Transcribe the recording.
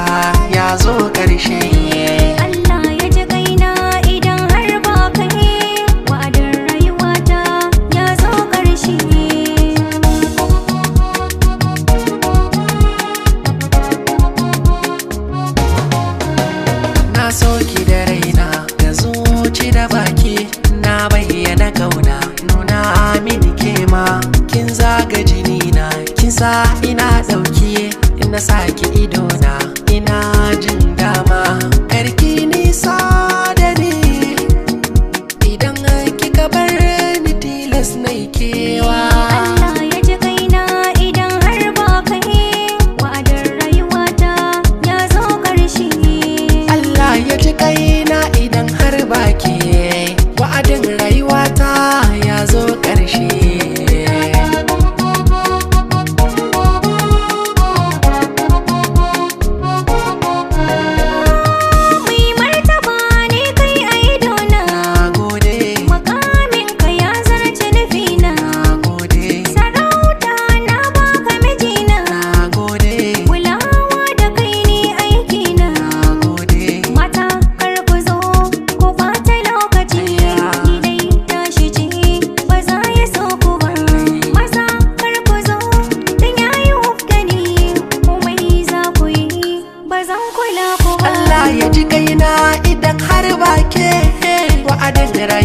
Rayuwata ya zo ƙarshe. Allah ya ji kaina idan har ba kai, wa'adin rayuwata ya zo ƙarshe. Na soki da raina da zuci da baki, na bayyana kauna, nuna mini kema. Kin zaga jini na, kin sa ina dauki, ina saki idona ina jin dama. Karki nisa da ni, idan kika bar ni tilas na kewa. Allah ya ji kaina idan har ba kai, wa'adin rayuwata ya zo ƙarshe. Allah ya ji kaina idan har baki, wa'adin rayuwata ya zo ƙarshe. Mai martaba ne kai a idona, Na gode, makaminka ya zarce nufina. na gode, Sarauta na baka mijina, na gode, kulawa da kai ne aikina. na gode. Mata kar ku zo ku ɓata lokaci, ni dai tashi ce ba za ya so ku ba. Maza kar ku zo dan yayi gani, komai za ku yi ba zan kula ku ba. Allah ya ji kaina idan har baki, wa'adin rayuwata